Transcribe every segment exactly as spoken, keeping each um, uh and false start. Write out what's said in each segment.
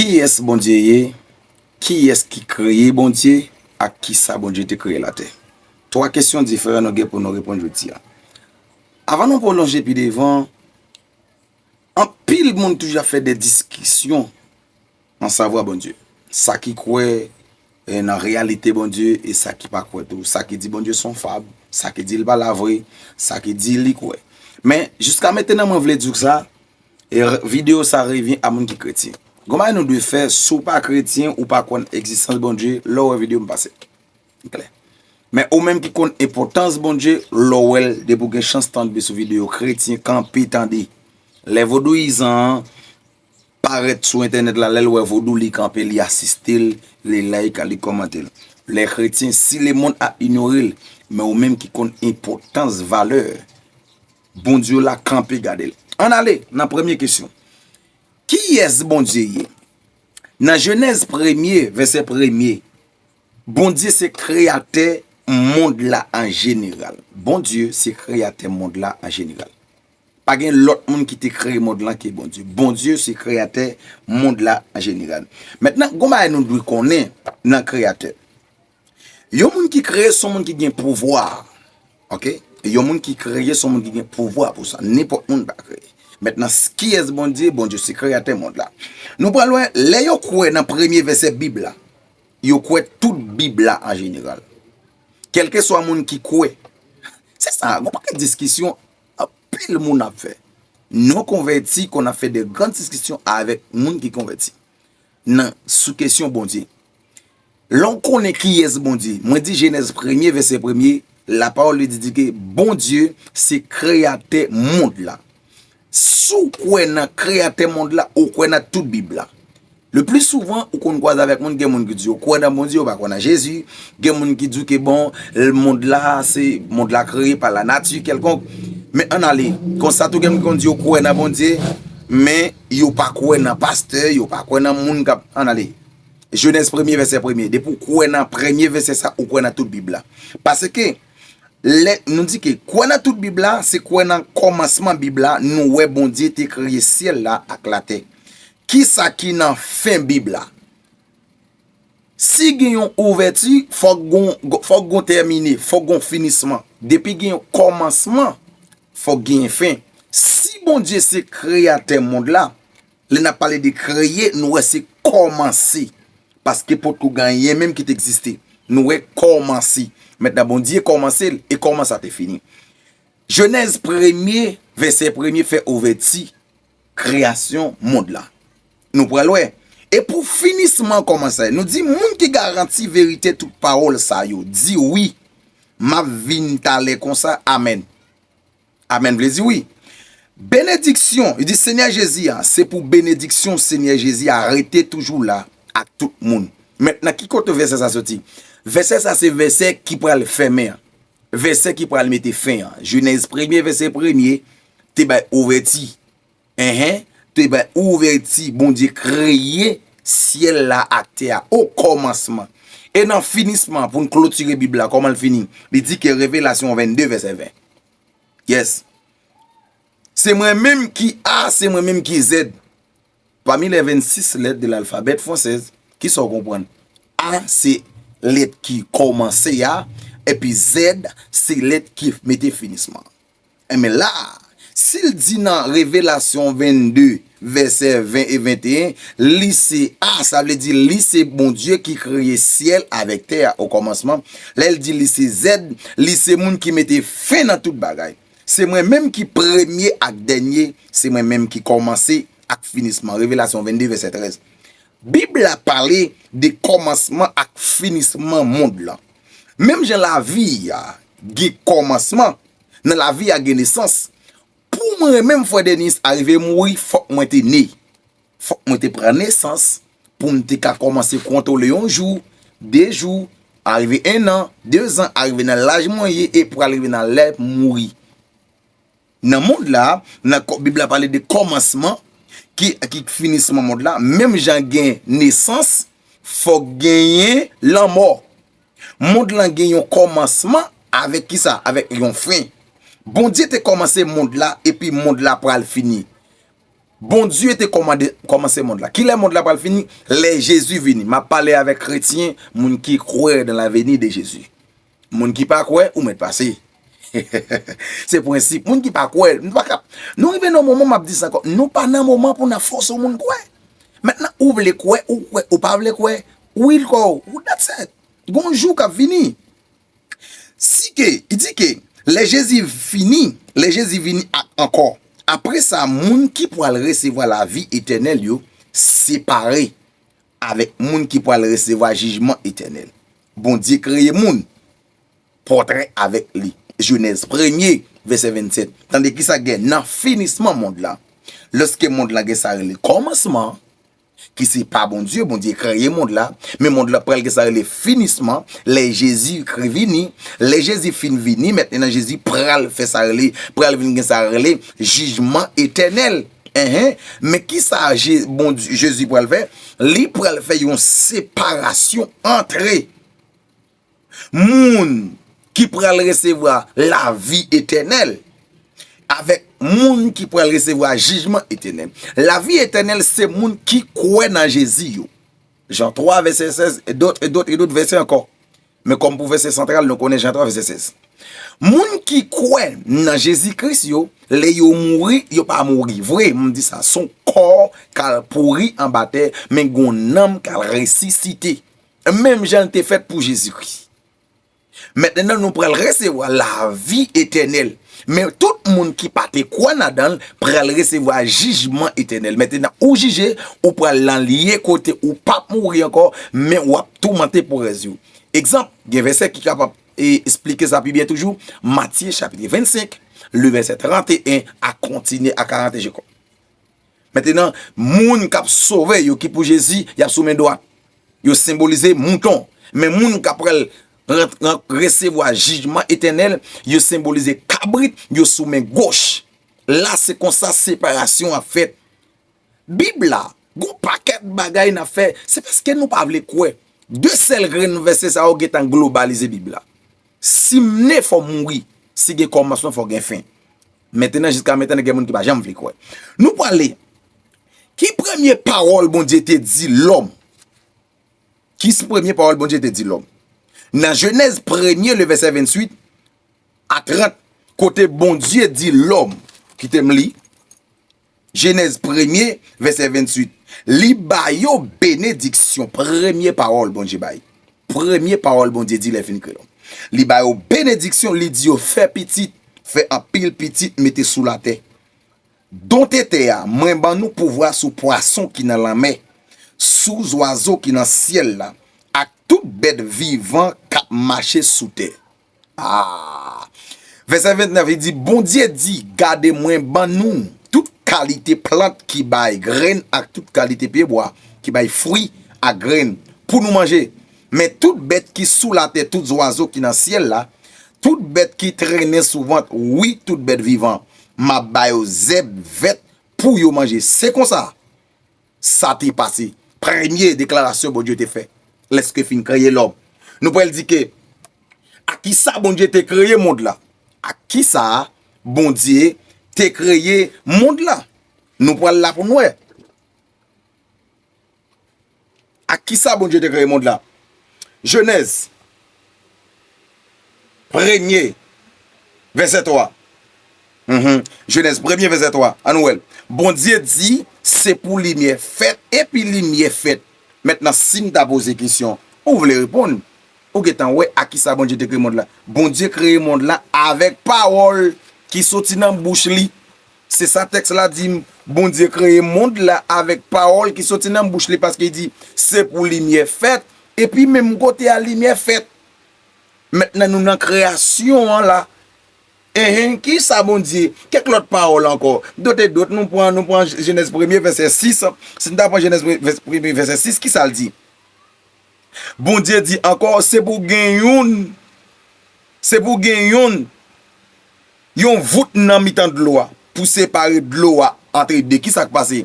Kiyès Bondye ye? Kiyès ki kreye Bondye? Ak kisa Bondye te kreye latè? Twa kesyon diferan nou gen pou nou reponn jodi a. Avan nou pwolonje pi devan, anpil moun toujou ap fè de diskisyon an savwa Bondye. Sa ki kwè e nan reyalite Bondye e sa ki pa kwè tou. Sa ki di Bondye se yon fab, sa ki di l pa la vre, sa ki di li kwè. Men, jiska mentnan mwen vle di w sa, e r- videyo sa revyen a moun ki kretyen. Gon bagay nou dwe fè, si w pa kretyen, ou pa kwè nan egzistans Bondye, lè w wè videyo m pase. Li klè. Men ou menm ki konn enpòtans Bondye, lè w wè l, depi w gen chans tanbe sou videyo kretyen, kanpe tande. Lè vodouyizan an parèt sou entènèt la, lè l wè vodou, li kanpe, li asiste l, li like, li kòmante l. Lè kretyen, si lemonn ap inyore l, men ou menm ki konn enpòtans valè Bondye w la, kanpe gade l. Ann ale nan premye kesyon. Kiyès Bondye ye? Nan Jenèz premye, vèsè premye, Bondye se kreyatè mond la an jeneral. Bondye se kreyatè mond la an jeneral. Pa gen lòt moun ki te kreye mond lan ke Bondye. Bondye se kreyatè mond la an jeneral. Mentnan, gon bagay nou dwe konnen nan kreyatè. Yon moun ki kreye se yon moun ki gen pouvwa. Oke? Yon moun ki kreye se yon moun ki gen pouvwa pou sa. Nenpòt moun pa kreye. Mentnan, kiyès Bondye? Bondye se kreyatè mond la. Nou pral wè, lè yo kwè nan premye vèsè Bib la, yo kwè tout Bib la an jeneral. Kèlkeswa moun ki kwè. Se sa, gon pakèt diskisyon anpil moun ap fè. Non konvèti konn ap fè de gran diskisyon avèk moun ki konvèti nan sou kesyon Bondye. Lè w konnen kiyès Bondye, mwen di Jenèz premye, vèsè premye, lapawòl de Dye di ke Bondye se kreyatè mond la. Si w kwè nan kreyatè mond la, ou kwè nan tout Bib la. Le pli souvan, ou konn kwaze avèk moun, gen moun ki di yo kwè nan Bondye, yo pa kwè nan Jezi. Gen moun ki di w ke bon, mond la, se mond la kreye pa lanati kèlkonk. Men ann ale, konsa tou gen moun ki konn di yo kwè nan Bondye, men yo pa kwè nan pastè, yo pa kwè nan moun k ap, ann ale. Jenèz premye, vèsè premye. Depi w kwè nan premye vèsè sa, ou kwè nan tout Bib la. Paske, lè nou di ke kwè nan tout Bib la, se kwè nan kòmansman Bib la, nou wè Bondye te kreye syèl la ak latè. Kisa ki nan fen Bib la? Si gen yon ouvèti, fòk gon, fòk gon tèmine, fòk gon finisman. Depi gen yon kòmansman, fòk gen fen. Si Bondye se kreyatè mond la, lè n ap pale de kreye, nou wè se kòmanse. Paske potko gen anyen menm ki te egziste. Nou wè kòmanse. Mentnan, Bondye kòmanse l, e kòman sa te fini? Jenèz premye, vèsè premye fè ouvèti kreyasyon mond la. Nou pral wè. E pou finisman kòman sa ye, nou di moun ki garanti verite tout pawòl sa yo, di wi, m ap vin talè konsa, amèn. Amèn vle di wi. Benediksyon, li di Senyè Jezi a, se pou benediksyon Senyè Jezi a rete toujou la ak tout moun. Mentnan, ki kote vèsè sa soti? Vèsè sa se vèsè ki pral fèmen an. Vèsè ki pral mete fen an. Jenèz premye, vèsè premye, te bay ouvèti. Enhen, te bay ouvèti Bondye kreye syèl la ak tè a o kòmansman. E nan finisman, pou n klotire Bib la, kòman l fini? Li di ke Revelasyon vennde, vèsè ven. Yes. Se mwen menm ki A, se mwen menm ki Z. Parmi les vingt-six lettres de l'alphabet français, kisa w konprann? A se lèt ki kòmanse a, epi Z se lèt ki mete finisman. Enben la, si l di nan Revelasyon vennde, vèsè ven e venteyen, li se A, sa vle di li se Bondye ki kreye syèl avèk tè a o kòmansman. Lè l di li se Z, li se moun ki mete fen nan tout bagay. Se mwen menm ki premye ak dènye, se mwen menm ki kòmanse ak finisman. Revelasyon vennde, vèsè trèz. Bib la pale de kòmansman ak finisman mond lan. Menm jan lavi a gen kòmansman, nan lavi a gen nesans. Pou mwen menm, frè Denis, arive mouri, fòk mwen te ne. Fòk mwen te pran nesans pou m te ka kòmanse kontwole yon jou, de jou, arive en an, de zan, arive nan laj mwen ye e pral rive nan lè m mouri. Nan mond la, nan kò- Bib la pale de kòmansman, ki, ki finisman mond la, menm jan gen nesans, fòk genyen lanmò. Mond lan gen yon kòmansman avèk kisa? Avèk yon fen. Bondye te kòmanse mond la, epi mond la pral fini. Bondye te kòmande, kòmanse mond la. Kilè mond la pral fini? Lè Jezi vini. M ap pale avèk kretyen, moun ki kwè dans l'avenir de Jésus. Moun ki pa kwè, ou mèt pase. Se prensip. Moun ki pa kwè, nou pa ka, nou rive nan moman, m ap di sa ankò, nou pa nan moman pou n ap fòse yon moun kwè. Mentnan, ou vle kwè, ou kwè, ou pa vle kwè, ou il kò, ou that's it. Gon jou k ap vini. Si ke, li di ke, lè Jezi fini, lè Jezi vini a-, ankò, apre sa, moun ki pral resevwa lavi etènèl yo separe avèk moun ki pral resevwa jijman etènèl. Bondye kreye moun, pòtre avèk li. Jenèz premye, vèsè vennsèt. Tande kisa gen nan finisman mond la. Lòske mond la gen sa rele kòmansman, ki se pa Bondye, Bondye kreye mond la, men mond la pral gen sa rele finisman, lè Jezi kri vini, lè Jezi fin vini, mentnan Jezi pral fè sa rele, pral vin gen sa rele jijman etènèl. Enhen. Men kisa Je-, Bondye, Jezi pral fè? Li pral fè yon separasyon antre moun ki pral resevwa lavi etènèl avèk moun ki pral resevwa jijman etènèl. Lavi etènèl se moun ki kwè nan Jezi yo. Jan twa, vèsè sèz, e dòt, e dòt, e dòt vèsè ankò. Men kòm pou vèsè santral, nou konnen Jan twa, vèsè sèz. Moun ki kwè nan Jezi Kris yo, lè yo mouri, yo pa mouri vre, m di sa, se yon kò k al pouri anba tè, men gon nanm k al resisite. Menm jan l te fèt pou Jezikri. Mentnan, nou pral resevwa lavi etènèl. Men tout moun ki pa te kwè ladan l pral resevwa jijman etènèl. Mentnan, ou jije, ou pral nan lye kote ou p ap mouri ankò, men w ap toumante pou rès yo. Egzanp, gen vèsè ki kapab, e, esplike sa pi byen toujou, Matye chapit vennsenk, le vèsè trannteyen a kontinye a karanteyen ankò. Mentnan, moun k ap sove yo ki pou Jezi, y ap sou men dwat. Yo senbolize mouton. Men moun k ap pral ran-, ran-, resevwa jijman etènèl, yo senbolize kabrit, yo sou men goch. La, se konsa separasyon ap fèt. Bib la, gon pakèt bagay n ap fè, se paske nou pa vle kwè. De sèl grenn vèsè sa yo gentan globalize Bib la. Si m ne, fò m mouri. Si gen kòmansman, fò gen fen. Mentnan, jiska mentnan, gen moun ki pa janm vle kwè. Nou prale. Ki premye pawòl Bondye te di lòm? Ki s-, premye pawòl Bondye te di lòm? Nan Jenèz premye, le vèsè venntuit a trant, kote Bondye di lòm, kite m li, Jenèz premye, vèsè venntuit. Li ba yo benediksyon. Premye pawòl Bondye bay. Premye pawòl Bondye di lè fin kreye lòm. Li ba yo benediksyon, li di yo fè pitit, fè anpil pitit, mete sou latè. Donte tè a, mwen ban nou pouvwa sou pwason ki nan lanmè, sou zwazo ki nan syèl la, ak tout bèt vivan k ap mache sou tè. Ah! Vèsè ventnèf, li di, Bondye di, gade mwen ban nou tout kalite plant ki bay grenn ak tout kalite pyebwa ki bay fwi ak grenn pou nou manje. Men tout bèt ki sou latè, tout zwazo ki nan syèl la, tout bèt ki trennen sou vant, wi, tout bèt vivan, m ap ba yo zèb vèt pou yo manje. Se konsa, sa te pase. Premye deklarasyon Bondye te fè lèske fin kreye lòm. Nou pral di ke, a kisa Bondye te kreye mond la? A kisa Bondye te kreye mond la? Nou pral la pou n wè. A kisa Bondye te kreye mond la? Jenèz, premye, vèsè twa. Mhm. Jenèz, premye, vèsè twa. Ann wè l. Bondye di, se pou limyè fèt, epi limyè fèt. Mentnan, si m ta poze kesyon, ou vle reponn, ou gentan wè a kisa Bondye te kreye mond la. Bondye kreye mond la avèk pawòl ki soti nan bouch li. Se sa tèks la di m, Bondye kreye mond la avèk pawòl ki soti nan bouch li, paske li di, se pou limyè fèt, epi menm kote a limyè fèt. Mentnan nou nan kreyasyon an la. Enhen, kisa Bondye? Kèk lòt pawòl ankò. Dot e dot, nou pran, nou pran Jenèz premye vèsè sis. Si n ta pran Jenèz pre-, vès-, premye vèsè sis, kisa l di? Bondye di ankò, se pou gen youn, se pou gen youn, yon vout nan mitan dlo a, pou separe dlo a antre de. Kisa k pase?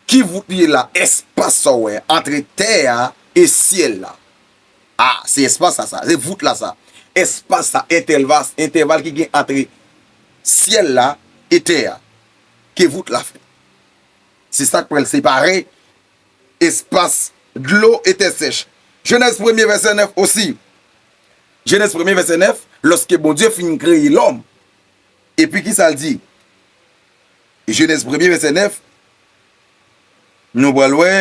Ki vout li ye la? Espas sa w wè, antre tè a e syèl la. A, se espas la sa, se vout la sa. Espas sa, entèval, entèval ki gen antre syèl la e tè a. Ke vout la fè. Se sa k pral separe espas dlo e tè sèch. Jenèz premye vèsè nèf osi. Jenèz premye vèsè nèf, lòske Bondye fin kreye lòm, epi ki sa l di? Jenèz premye vèsè nèf, nou pral wè,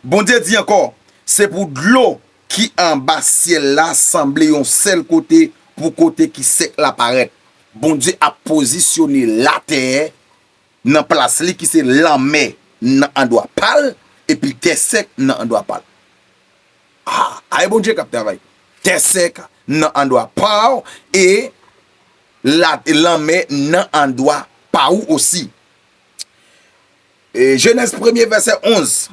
Bondye di ankò, se pou dlo ki anba syèl la sanble yon sèl kote pou kote ki sèk la parèt. Bondye ap pozisyone latè nan plas li ki se lanmè nan andwa pa l, epi tè sèk nan andwa pa l. Ah, ay Bondye k ap travay. Tè sèk nan andwa pa w, e la, lanmè nan andwa pa ou osi. E, Jenèz premye vèsè onz.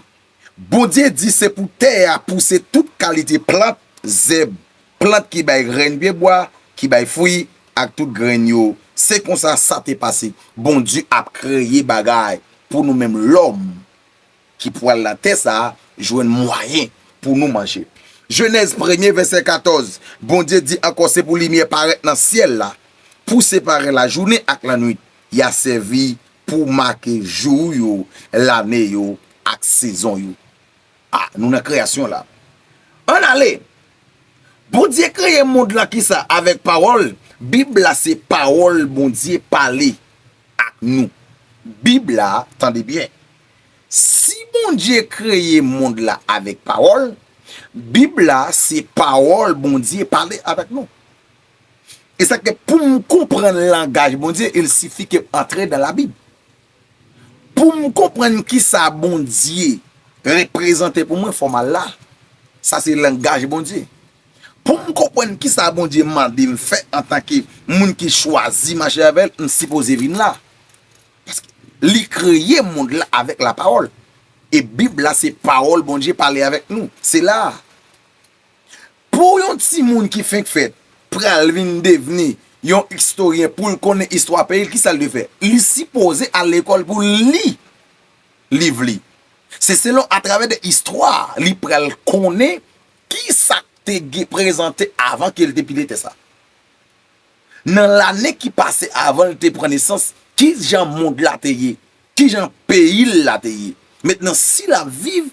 Bondye di se pou tè a pouse tout kalite plant, zèb, plant ki bay grenn pyebwa, ki bay fwi, ak tout grenn yo. Se konsa sa te pase. Bondye ap kreye bagay pou nou menm lòm ki pral nan tè sa a jwenn mwayen pou nou manje. Jenèz premye vèsè katòz, Bondye di ankò se pou limyè parèt nan syèl la pou separe lajounen ak lannwit. Y a sèvi pou make jou yo, lane yo, ak sezon yo. Ah, nou nan kreyasyon la. Ann ale! Bondye kreye mond lan kisa? Avèk pawòl. Bib la se pawòl Bondye pale ak nou. Bib la, tande byen. Si Bondye kreye mond la avèk pawòl, Bib la se pawòl Bondye pale avèk nou. E sa ke pou m konprann langaj Bondye, il sifi ke m antre dan la Bib. Pou m konprann kisa Bondye reprezante pou mwen, fò m al la. Sa se langaj Bondye. Pou m konprann kisa Bondye mande m fè antanke moun ki chwazi mache avè l, m sipoze vin la. Paske li kreye mond la avèk lapawòl. E Bib la se pawòl Bondye pale avèk nou. Se la. Pou yon timoun ki fenk fèt pral vin devni yon istoryen, pou l konnen istwa peyi l, kisa l dwe fè? Li sipoze al lekòl pou l li liv li. Se selon atravè de istwa li pral konnen kisa k te gen prezante avan ke l te pile tè sa. Nan lane ki pase avan l te pran nesans, ki jan mond la te ye? Ki jan peyi l la te ye? Mentnan, si l ap viv,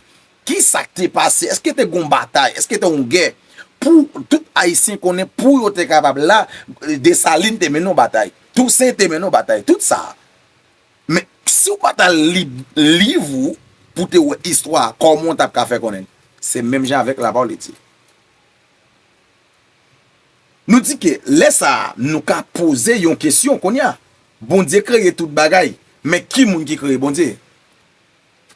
ki sa k te pase? Èske te gon batay? Èske te yon gè? Pou tout Ayisyen konnen, pou yo te kapab la, Desalin te mennen yon batay. Tousen te mennen yon batay. Tout sa. Men, si w pa t al li liv ou pou te wè istwa a, kòman w t ap ka fè konnen? Se menm jan avèk lapawòl de Dye. Nou di ke lè sa a, nou ka poze yon kesyon kounye a. Bondye kreye tout bagay, men ki moun ki kreye Bondye?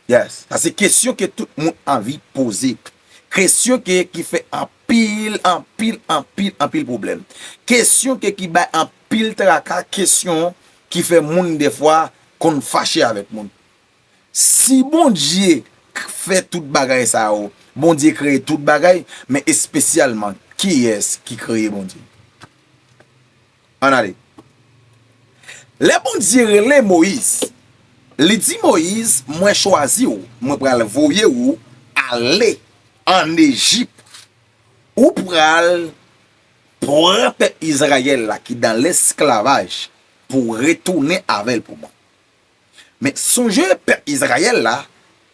Yes, sa se kesyon ke tout moun anvi poze. Kesyon ke, ki fè anpil, anpil, anpil, anpil pwoblèm. Kesyon ke, ki bay anpil traka, kesyon ki fè moun defwa konn fache avèk moun. Si Bondye k-, fè tout bagay sa yo, Bondye kreye tout bagay, men espesyalman, kiyès ki kreye Bondye? Ann ale. Lè Bondye rele Moyiz, li di Moyiz, mwen chwazi w, mwen pral voye w ale ann Ejip. Ou pral pran pèp Izrayèl la ki dan lesklavaj pou w retounen avè l pou mwen. Men sonje, pèp Izrayèl la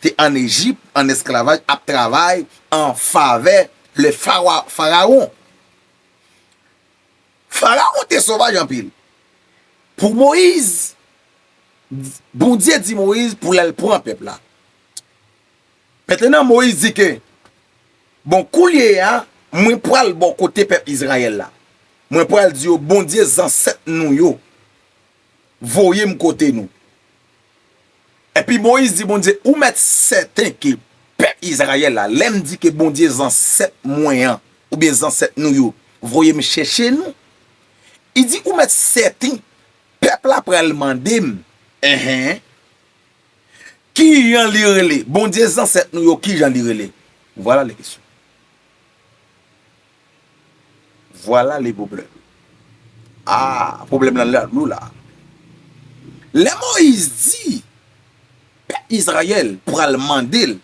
te ann Ejip, ann esklavaj, ap travay an favè le fara-, Farawon. Farawon te sovaj anpil. Pou Moyiz, Bondye di Moyiz pou l al pran pèp la. Mentnan, Moyiz di ke, bon, koulye a, mwen pral bò kote pèp Izrayèl la. Mwen pral di yo, Bondye zansèt nou yo voye m kote nou. Epi Moyiz di Bondye, ou mèt sèten ke pèp Izrayèl la, lè m di ke Bondye zansèt mwen an, oubyen zansèt nou yo, voye m chèche nou. Li di, ou mèt sèten, pèp la pral mande m, enhen, kijan li rele? Bondye zansèt nou yo, kijan li rele? Vwala le kesyon. Vwala le pwoblèm. Ah, pwoblèm nan la, nou la. Lè Moyiz di, pèp Izrayèl pral mande l,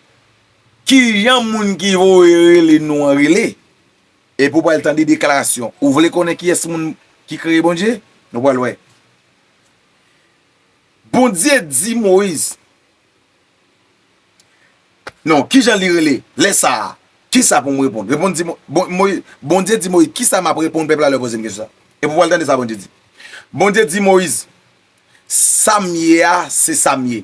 kijan moun ki voye rele nou an rele? Epi w pral tande deklarasyon. Ou vle konnen kiyès moun ki kreye Bondye? Nou pral wè. Bondye di Moyiz, Non, kijan li rele? Lè sa a, kisa pou m reponn? Reponn di Mo-, bon, Moyiz, Bondye di Moyiz, kisa m ap reponn pèp la lè yo poze m kesyon sa? Epi w pral tande sa Bondye di. Bondye di Moyiz, sa m ye a, se sa m ye.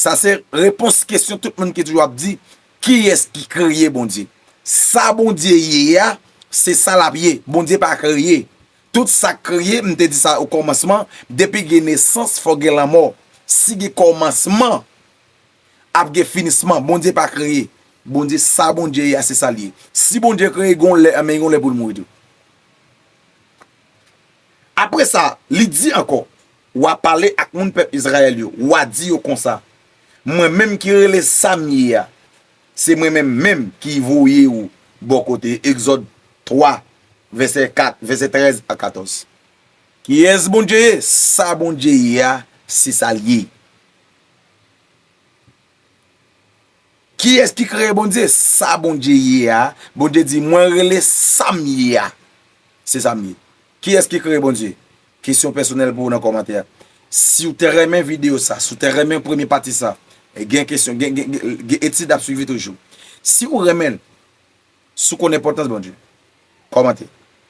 Sa se repons kesyon tout moun ki toujou ap di, kiyès ki kreye Bondye? Sa Bondye ye a, se sa l ap ye. Bondye pa kreye. Tout sa k kreye, m te di sa okòmansman, depi gen nesans, fò gen lanmò. Si gen kòmansman, ap gen finisman. Bondye pa kreye. Bondye, sa Bondye ye a, se sa l ye. Si Bondye kreye, gon lè, men gon lè pou l mouri tou. Apre sa, li di ankò, w a pale ak moun pèp Izrayèl yo, w a di yo konsa, mwen menm ki rele sa m ye a, se mwen menm menm ki voye ou bò kote. Egzòd twa, vèsè kat, vèsè trèz a katòz. Kiyès Bondye ye? Sa Bondye ye a, se sa l ye. Kiyès ki kreye Bondye? Sa Bondye ye a. Bondye di, mwen rele sa m ye a. Se sa m ye. Kiyès ki kreye Bondye? Kesyon pèsonèl pou ou nan kòmantè a. Si w te renmen videyo sa, si w te renmen premye pati sa, e gen kesyon, gen, gen, gen, gen etid ap swivi toujou. Si w renmen l, si w konn enpòtans Bondye, kòmante,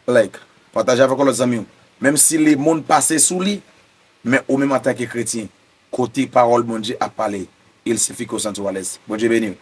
like, pataje avèk yon lòt zanmi w. Menm si lemonn pase sou li, men ou menm antanke kretyen, koute pawòl Bondye ap pale, il sifi ke w santi w alèz. Bondye beni w.